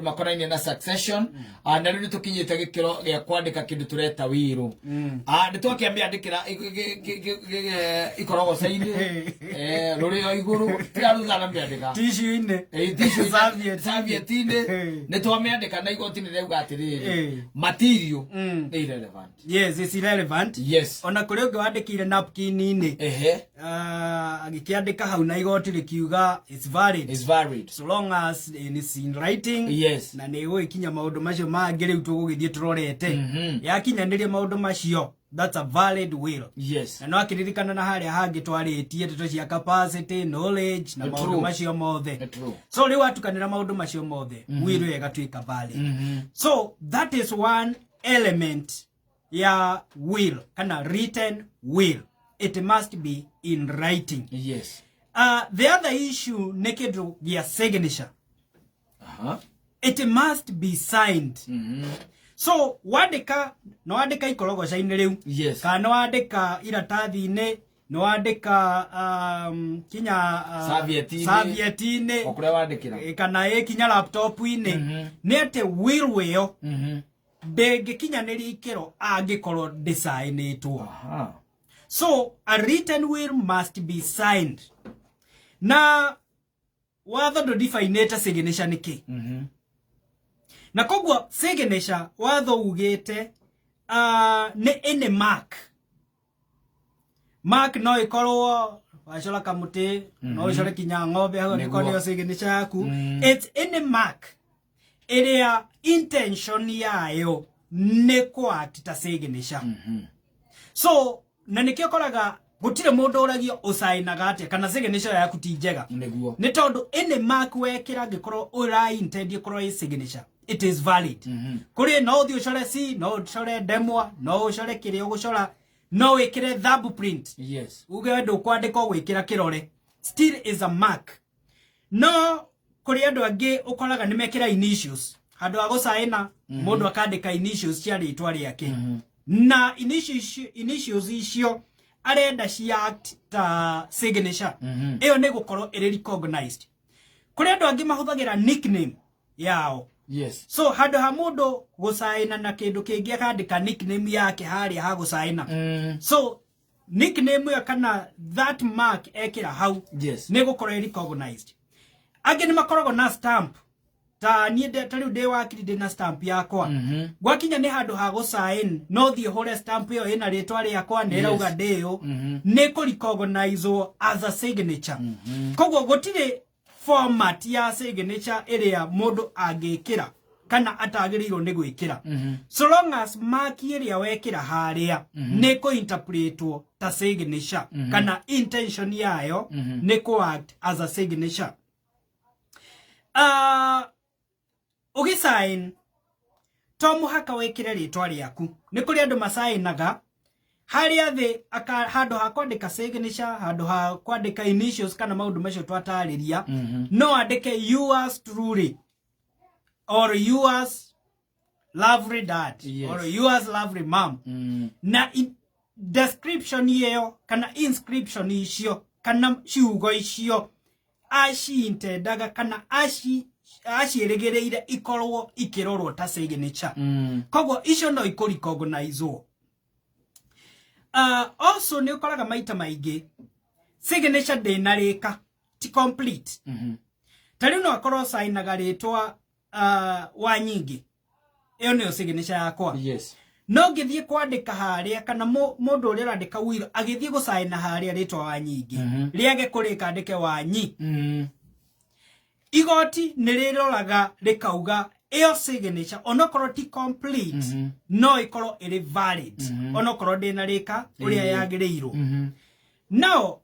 Makonainie na succession. Na rĩu nĩtũkinyĩte gĩkĩro gĩa kwandĩka kĩndũ tũreta wiru. Nĩ twakĩamĩandĩkĩra ikorogoca-inĩ, rũrĩo igũrũ tiga na mĩandĩka tissue-inĩ. Tissue-inĩ, Serviette-inĩ. serviette-inĩ. Nĩ twamĩandĩka na igoti nĩ rĩauga atĩrĩrĩ, material nĩ irrelevant. Yes, it's irrelevant. Ona kũrĩ ũngĩ wandĩkire napkin-inĩ. Agĩkĩandĩka hau na igoti rĩkiuga it's valid. It's valid. So long as it's in writing. Na nĩ ĩgũgĩkinya maũndũ macio mangĩ rĩu tũgũgĩthiĩ tũrorete. Yakinyanĩria maũndũ macio, that's a valid will. Na no akĩririkana na harĩa hangĩ twarĩtie ndeto cia capacity, knowledge na maũndũ macio mothe. True. So rĩu atukanĩra maũndũ macio mothe, will ĩyo ĩgatuĩka valid. So that is one element ya will kana written will. It must be in writing. The other issue nĩ kĩndũ gĩa signature. It must be signed. So wandĩka, no wandĩka ikorogoca-inĩ rĩu, kana no wandĩka iratathi-inĩ, no wandĩka kinya Serviette-inĩ. Serviette-inĩ, o kũrĩa wandĩkĩra. Kana ĩ kinya laptop-inĩ, nĩ atĩ will ĩyo ndĩngĩkinyanĩria ikĩro angĩkorwo ndĩcainĩtwo. So a written will must be signed. Na watho ndũdifainĩte signature nĩ kĩ. Na koguo signature watho ugĩte nĩ any mark. Mark no ĩkorwo wacora kamũtĩ, no ũcore kinya ng'ombe hau angĩkorwo nĩyo signature yaku. It's any mark ĩrĩa intention yayo nĩ kũ-act ta signature. So na nĩkĩo ũkoraga gũtirĩ mũndũ ũragio ũcainaga atĩa kana signature yaku ti njega, nĩ tondũ any mark wekĩra angĩkorwo ũra intend ĩkorwo ĩ signature, it is valid. Kũrĩ no ũthiĩ ũcore c, no ũcore ndemwa, no ũcore kĩrĩa ũgũcora, no wĩkĩre thumb print, uge we ndũkwandĩka, ũgwĩkĩra kĩrore, still is a mark. No kũrĩ andũ angĩ ũkoraga nĩ mekĩra initials handũ ha gũcaĩna, mũndũ akandĩka initials cia rĩtwa rĩake, na initials icio arenda cia act ta signature. Ĩyo nĩ gũkorwo ĩrĩ recognized. Kũrĩ andũ angĩ mahũthagĩra nickname yao. So handũ ha mũndũ gũcaĩna na kĩndũ kĩngĩ, akandĩka nickname yake harĩa ha gũcaĩna. So nickname ĩyo kana that mark ekĩra hau nĩ gũkorwo ĩ recognized. Angĩ nĩ makoragwo na stamp, ta niĩ ta rĩu ndĩ wakiri, ndĩ na stamp yakwa. Gwakinya nĩ handũ ha gũsign, no thiĩ hũre stamp ĩyo ĩna rĩtwa rĩakwa nĩ ĩrauga ndĩũ, nĩ kũ recognizwo as a signature. Koguo gũtirĩ format ya signature ĩrĩa mũndũ angĩkĩra kana atagĩrĩirwo nĩ gwĩkĩra, so long as mark ĩrĩa wekĩra harĩa nĩ kũ-interpretwo ta signature kana intention yayo nĩ kũ act as a signature. Ũgĩsign to mũhaka wĩkĩre rĩtwa rĩaku. Nĩ kũrĩ andũ macainaga harĩa thĩ handũ ha kwandĩka signature, handũ ha kwandĩka initials kana maũndũ macio twatarĩria, no andĩke "Yours truly" or "Yours lovely dad" or "Yours lovely mom", na description ĩyo kana inscription icio kana ciugo icio aciintendaga kana aciĩrĩgĩrĩire ikorwo ikĩrorwo ta signature. Koguo icio no ikũ recognizwo. Also nĩ ũkoraga maita maingĩ signature ndĩnarĩka, ti complete. Ta rĩu no akorwo cainaga rĩtwa wa nyingĩ, ĩyo nĩyo signature yakwa. No ngĩthiĩ kwandĩka harĩa kana mũndũ ũrĩa ũrandĩka will agĩthiĩ gũcaina harĩa rĩtwa wa nyingĩ rĩage kũrĩka, andĩke wanyi, igoti nĩ rĩroraga rĩkauga ĩyo signature onokorwo ti complete, no ĩkorwo ĩrĩ valid onokorwo ndĩnarĩka ũrĩa yagĩrĩirwo. Now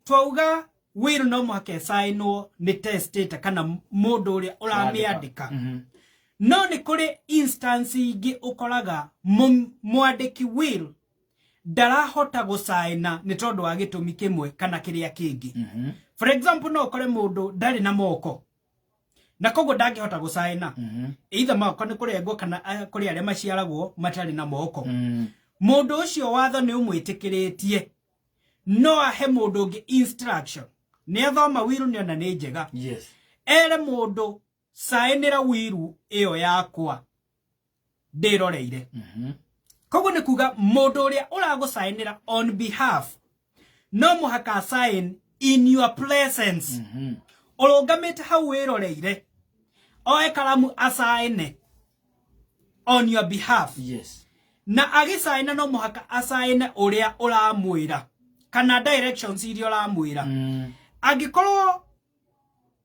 twauga will no mũhaka ĩcainwo nĩ testator kana mũndũ ũrĩa ũramĩandĩka, no nĩ kũrĩ instance ingĩ ũkoraga mwandĩki will ndarahota gũcaina nĩ tondũ wa gĩtũmi kĩmwe kana kĩrĩa kĩngĩ. For example, no ũkore mũndũ ndarĩ na moko na koguo ndangĩhota gũcaina, either moko nĩ kũrengwo kana kũrĩ arĩa maciaragwo matarĩ na moko. Mũndũ ũcio watho nĩ ũmwĩtĩkĩrĩtie no ahe mũndũ ũngĩ instruction. Nĩ athoma will, nĩ ona nĩ njega, ere mũndũ Sainĩra wiru ĩyo yakwa ndĩroreire. Koguo nĩ kuga mũndũ ũrĩa ũragũcainĩra on behalf no mũhaka sign in your presence, ũrũgamĩte hau wĩroreire, oe karamu acaine on your behalf. Na agĩcaina no mũhaka acaine ũrĩa ũramwĩra kana directions iria ũramwĩra. Angĩkorwo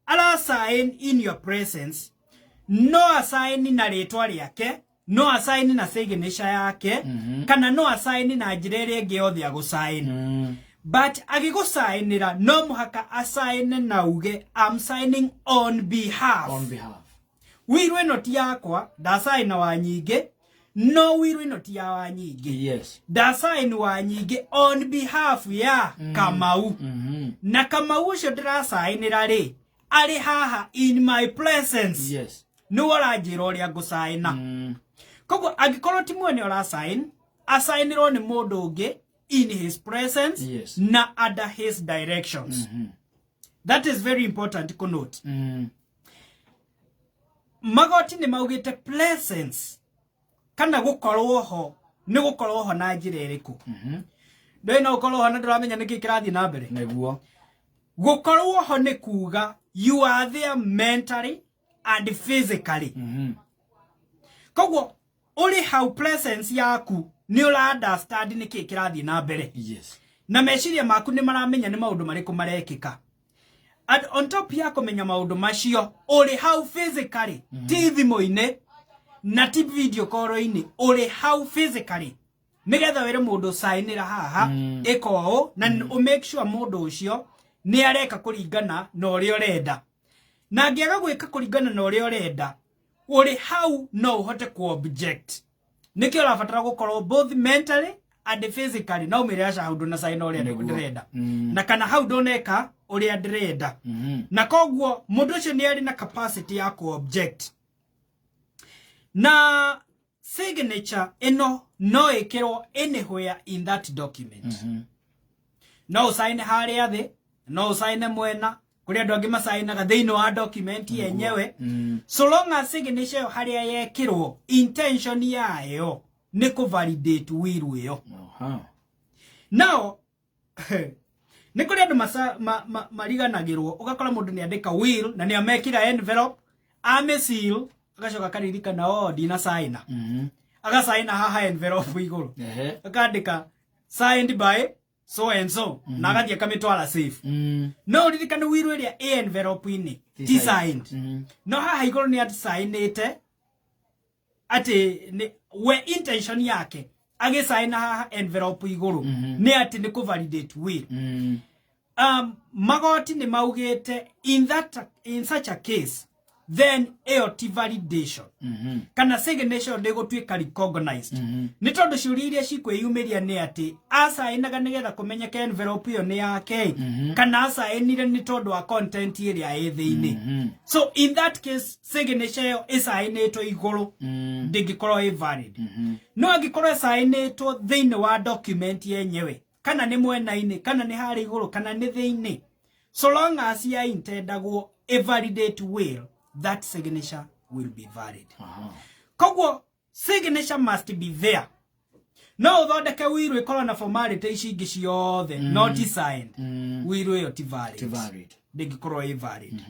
ara sign in your presence, no asign na rĩtwa rĩake, no asign na signature yake, kana no asign na njĩra ĩrĩa ĩngĩ yothe agũsign. But agĩgũcainĩra no mũhaka asign na uge, "I'm signing on behalf." On behalf. Wiru ĩno ti yakwa, ndacaina wa nyingĩ, no wiru ĩno ti ya wa nyingĩ. Ndacaini wa nyingĩ on behalf ya Kamau. Na Kamau ũcio ndĩracainĩra rĩ, arĩ haha in my presence. Nĩwe ũranjĩra ũrĩa ngũcaina. Koguo angĩkorwo ti mwene ũracain, acainĩrwo nĩ mũndũ ũngĩ in his presence na under his directions. That is very important to note. Magoti nĩ maugĩte presence kana gũkorwo ho nĩ gũkorwo ho na njĩra ĩrĩkũ? Ndũĩ no ũkorwo ho na ndũramenya nĩkĩ kĩrathiĩ na mbere. Gũkorwo ho nĩ kuga you are there mentally and physically. Koguo ũrĩ hau, presence yaku nĩ ũra understand nĩkĩ kĩrathiĩ na mbere. Na meciria maku nĩ maramenya nĩ maũndũ marĩkũ marekĩka. And on top ya kũmenya maũndũ macio, ũrĩ hau physically, ti thimũ-inĩ na ti video call-inĩ, ũrĩ hau physically nĩgetha wĩre mũndũ cainĩra haha, ĩka ũũ, na ũ make sure mũndũ ũcio nĩ areka kũringana na ũrĩa ũrenda. Na angĩaga gwĩka kũringana na ũrĩa ũrenda, ũrĩ hau no ũhote ku object. Nĩkĩo ũrabatara gũkorwo both mentally and physically, no ũmĩre aca, hau ndũnacaina ũrĩa ndĩrenda, na kana hau ndũneka ũrĩa ndĩrenda. Na koguo mũndũ ũcio nĩ arĩ na capacity ya ku object. Na signature ĩno no ĩkĩrwo anywhere in that document. No ũcaine harĩa thĩ, no ũcaine mwena kũrĩa andũ angĩ macainaga thĩinĩ wa document yenyewe. So long as signature ĩyo harĩa yekĩrwo, intention yayo nĩ kũ validate will ĩyo. Now nĩ kũrĩ andũ mariganagĩrwo, ũgakora mũndũ nĩ andĩka will na nĩ amekĩra envelope, amĩseal, agacoka akaririkana, "Oh, ndina saina." Agacaina haha envelope igũrũ, akandĩka "signed by so and so", na agathiĩ akamĩtwara safe. No ũririkane will ĩrĩa ĩ envelope-inĩ ti signed. No haha igũrũ nĩ acainĩte atĩ nĩ we intention yake agĩcaina haha envelope igũrũ nĩ atĩ nĩ kũ validate will. Magoti nĩ maugĩte in such a case, then ĩyo ti validation kana signature ndĩgũtuĩka recognized, nĩ tondũ ciũria iria cikwĩyumĩria nĩ atĩ acainaga nĩgetha kũmenyeke envelope ĩyo nĩ yake, kana acainire nĩ tondũ wa content ĩrĩa ĩ thĩinĩ. So in that case, signature ĩyo ĩcainĩtwo igũrũ ndĩngĩkorwo ĩ valid. No angĩkorwo ĩcainĩtwo thĩinĩ wa document yenyewe, kana nĩ mwena-inĩ, kana nĩ harĩa igũrũ, kana nĩ thĩinĩ, so long as ya intendagwo a validate will, that signature will be valid. Koguo signature must be there. No ũthondeke will ĩkorwo na formality ici ingĩ ciothe, no ti signed, will ĩyo ti valid. Ti valid. Ndĩngĩkorwo ĩ valid.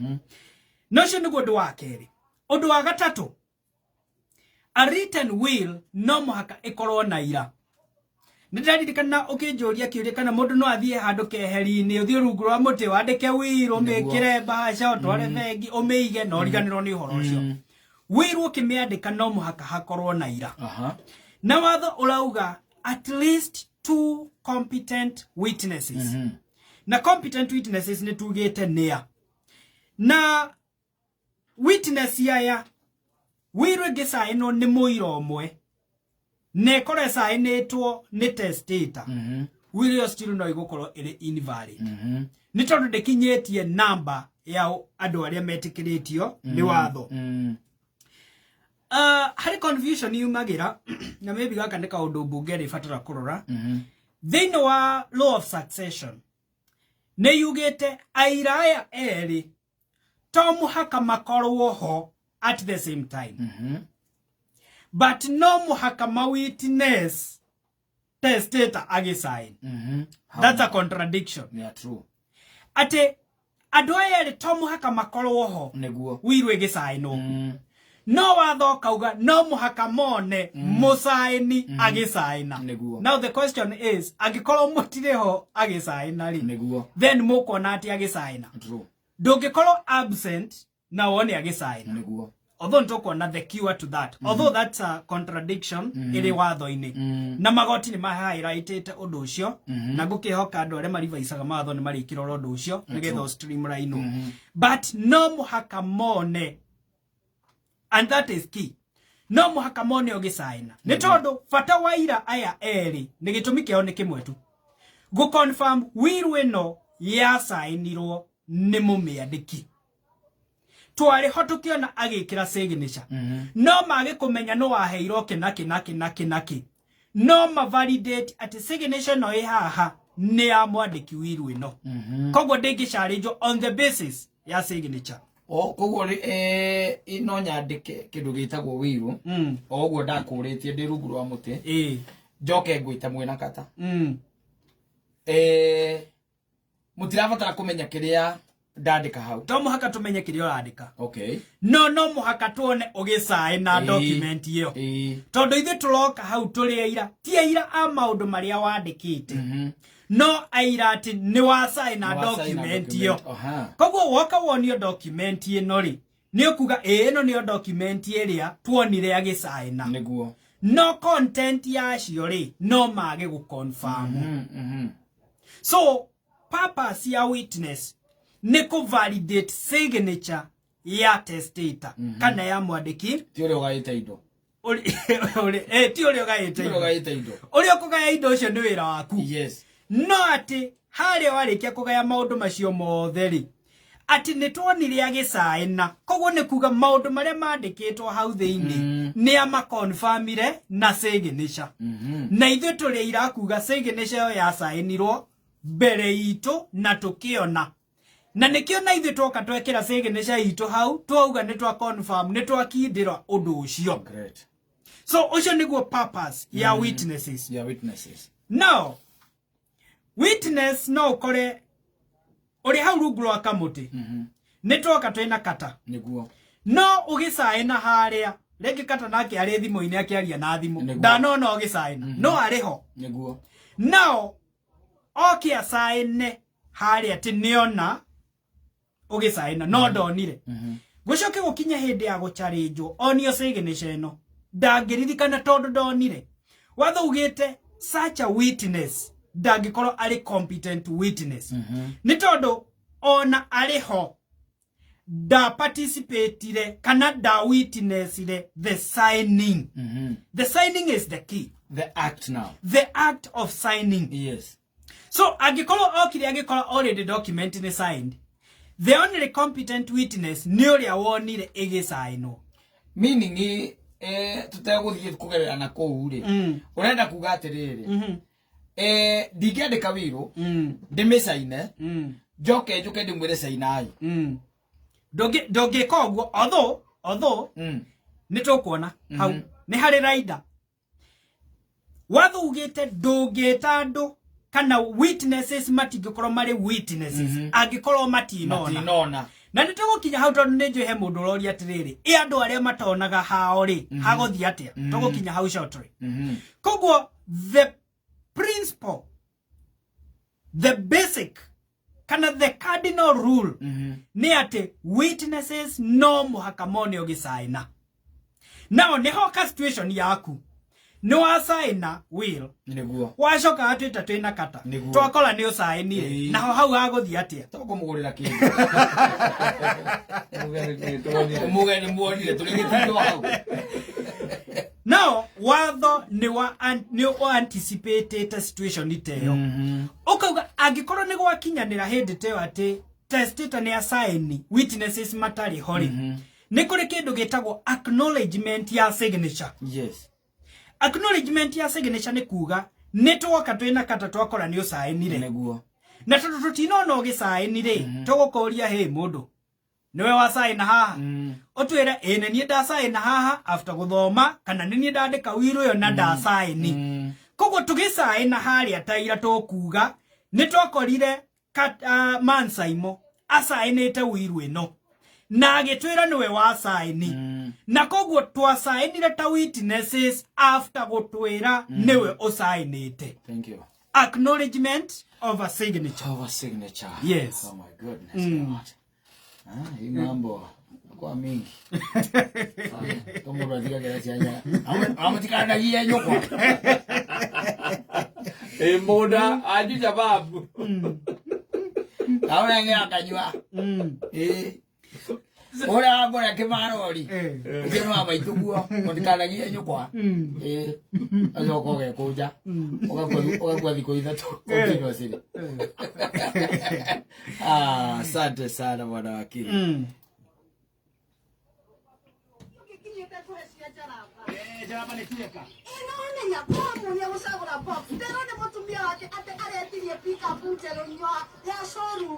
Na ũcio nĩguo ũndũ wa kerĩ. Ũndũ wa gatatũ, a written will no mũhaka ĩkorwo na ira. Nĩ ndĩraririkana ũkĩnjũria kĩũria kana mũndũ no athiĩ handũ keheri-inĩ, ũthiĩ rungu rwa mũtĩ, wandĩke will, ũmĩkĩre bahasha, ũtware bengi, ũmĩige, na ũriganĩrwo nĩ ũhoro ũcio. Will ũkĩmĩandĩka no mũhaka hakorwo na ira. Na watho ũrauga at least two competent witnesses. Na competent witnesses nĩ tugĩte nĩa na witness aya. Will ĩngĩcaĩnwo nĩ mũira ũmwe na ĩkorwo ĩcaĩnĩtwo nĩ testator, will ĩyo still no ĩgũkorwo ĩrĩ invalid, nĩ tondũ ndĩkinyĩtie namba ya andũ arĩa metĩkĩrĩtio nĩ watho. Harĩ confusion yumagĩra, na maybe gaka nĩ kaũndũ mbunge ĩrĩbatara kũrora. Thĩinĩ wa law of succession nĩ yugĩte aira aya erĩ to mũhaka makorwo ho. at the same time. But no mũhaka ma witness testator agĩsign. That's a contradiction. Yeah, true. Atĩ andũ aya erĩ to mũhaka makorwo ho Nĩguo. wiru ĩgĩcainwo. No watho ũkauga no mũhaka mone mũcaĩni agĩcaina. Nĩguo. Now the question is, angĩkorwo mũtirĩ ho agĩcaina rĩ, Nĩguo. then mũkuona atĩ agĩcaina. True. Ndũngĩkorwo absent na wone agĩcaina. Nĩguo. Although nĩtũkuona the cure to that, although that's a contradiction ĩrĩ watho-inĩ, na magoti nĩ mahighlightĩte ũndũ ũcio, na ngũkĩhoka andũ arĩa marivaicaga mawatho nĩ marĩkĩrora ũndũ ũcio nĩgetha ũ streamline. But no mũhaka mone, and that is key, no mũhaka mone ũgĩcaina, nĩ tondũ bata wa ira aya erĩ nĩ gĩtũmi kĩao nĩ kĩmwe tu, gũ confirm will ĩno yacainirwo nĩ mũmĩandĩki. Twarĩ ho tũkĩona agĩkĩra signature, no mage kũmenya nĩ waheirwo kĩna kĩna kĩna kĩna kĩ, no ma validate atĩ signature ĩno ĩ haha nĩ ya mwandĩki wiru ĩno. Koguo ndĩngĩcarĩnjwo on the basis ya signature. O koguo rĩ, no nyandĩke kĩndũ gĩtagwo wiru o ũguo ndakũrĩtie ndĩ rungu rwa mũtĩ, njoke ngwĩte mwĩna kata. Mũtirabatara kũmenya kĩrĩa ndandĩka hau. To mũhaka tũmenye kĩrĩa ũrandĩka. Okay. No mũhaka tuone ũgĩcaĩ na document ĩyo, tondũ ithuĩ tũroka hau tũrĩ aira, ti aira a maũndũ marĩa wandĩkĩte, no aira atĩ nĩ wacaĩ na Nĩ wacaĩ na document ĩyo. document, aha. Koguo woka wonio document ĩno rĩ, nĩ ũkuga ĩ ĩno nĩyo document ĩrĩa tuonire agĩcaĩna. Nĩguo. No content yacio rĩ, no mage gũ confirm. So purpose ya witness nĩ kũ validate signature ya testator kana ya mwandĩki. Ti ũrĩa ũgaĩte indo. Ti ũrĩa ũgaĩte Ti ũrĩa indo. ũgaĩte indo. Ũrĩa ũkũgaya indo ũcio nĩ wĩra waku. Yes. No atĩ harĩa warĩkia kũgaya maũndũ macio mothe rĩ, atĩ nĩ tuonire agĩcaĩna, koguo nĩ kuga maũndũ marĩa mandĩkĩtwo hau thĩinĩ nĩ amakonfamire na signature. Na ithuĩ tũrĩ aira kuga signature ĩyo yacaĩnirwo mbere itũ na tũkĩona, na nĩkĩo na ithuĩ twoka twekĩra signature itũ hau, twauga nĩ twa confirm, nĩ twakindĩra ũndũ ũcio. Great. So ũcio nĩguo purpose ya witnesses. Yeah, witnesses. Now witness no ũkore ũrĩ hau rungu rwa kamũtĩ, nĩ twoka twĩna kata. Nĩguo. No ũgĩcaĩna harĩa rĩngĩ kata nake arĩ thimũ-inĩ akĩaria na thimũ, Nĩguo. ndanona ũgĩcaĩna, no arĩ ho. Nĩguo. Nao oke acaĩne harĩa atĩ nĩona ũgĩcaĩna no ndonire. Gũcoke gũkinye hĩndĩ ya gũcarĩnjwo onio signature ĩno ndangĩririkana tondũ ndonire. Watho ugĩte such a witness ndangĩkorwo arĩ competent witness, nĩ tondũ ona arĩ ho nda participatire kana nda witnessire the signing. The signing is the key. The act now. The act of signing. Yes. So angĩkorwo okire agĩkora already document nĩ signed, the only competent witness nĩ ũrĩa wonire ĩgĩcainwo. Meaning tutegũthiĩ kũgerera na kũu rĩ, ũrenda kuga atĩrĩrĩ, ndingĩandĩka wiru ndĩmĩcaine, njoke njũke ndĩmwĩre cainai. Ndũngĩka ũguo, although nĩ tũkuona hau nĩ harĩ raida. Watho ugĩte ndũngĩta andũ kana witnesses matingĩkorwo marĩ witnesses angĩkorwo matinona. Matinona. Na nĩ tũgũkinya hau tondũ nĩ njũĩ he mũndũ ũroria atĩrĩrĩ, ĩ andũ arĩa matonaga hao rĩ, hagũthiĩ atĩa? Tũgũkinya hau shortly. Koguo the principle, the basic kana the cardinal rule nĩ atĩ witnesses no mũhaka mone ũgĩcaina. Nao nĩho ka situation yaku nĩ wacaina will, Nĩguo. wacoka watwĩta twĩna kata, Nĩguo. twakora nĩ ũcainire, naho hau hagũthiĩ atĩa? Tũkũmũgũrĩra kĩndũ. Mũgeni nĩ muonire tũrĩ gĩtindo hau. Nao watho nĩ wa nĩ wa anticipatĩte situation ta ĩyo, ũkauga angĩkorwo nĩ gwakinyanĩra hĩndĩ ta ĩyo atĩ testator nĩ asaini witnesses matarĩ ho rĩ, nĩ kũrĩ kĩndũ gĩtagwo acknowledgement ya signature. Yes. Acknowledgement ya signature nĩ kuga nĩ twoka twĩna kata twakora nĩ ũcainire, Nĩguo. na tondũ tũtinona ũgĩcaini rĩ, tũgũkũria hĩ mũndũ Niwe wacaina haha. Ũtwĩre ĩ nĩ niĩ ndacaina haha after gũthoma, kana nĩ niĩ ndandĩka will ĩyo na ndacaini. Koguo tũgĩcaina harĩa taira tũkuga nĩ twakorire Mansaimo acainĩte will ĩno na agĩtwĩra nĩwe wacaini, na koguo twacainire ta witnesses after gũtwĩra nĩwe ũcainĩte. Thank you. Acknowledgement of a signature. Of a signature. Yes. Oh my goodness. God. Ah, hii mambo kwa mingi. Tomo atigagĩra cianya. Amũtikanagie nyũkwa. Ĩ mũnda anjuja babu. Aũrĩa akanyua. Ĩ. Ũrĩa wangũrĩa kĩmarori. Ũcio nĩ wa maitũ guo. Mũtikanagie nyũkwa. Ĩ. Acoka ũgekũnja. Ũgakua thikũ 3 continuously. Ah, asante sana bwana wakili. Ĩno kwa gũcagũra box ndĩrona mũtumia wake atĩ aretirie pickup njerũ ya showroom.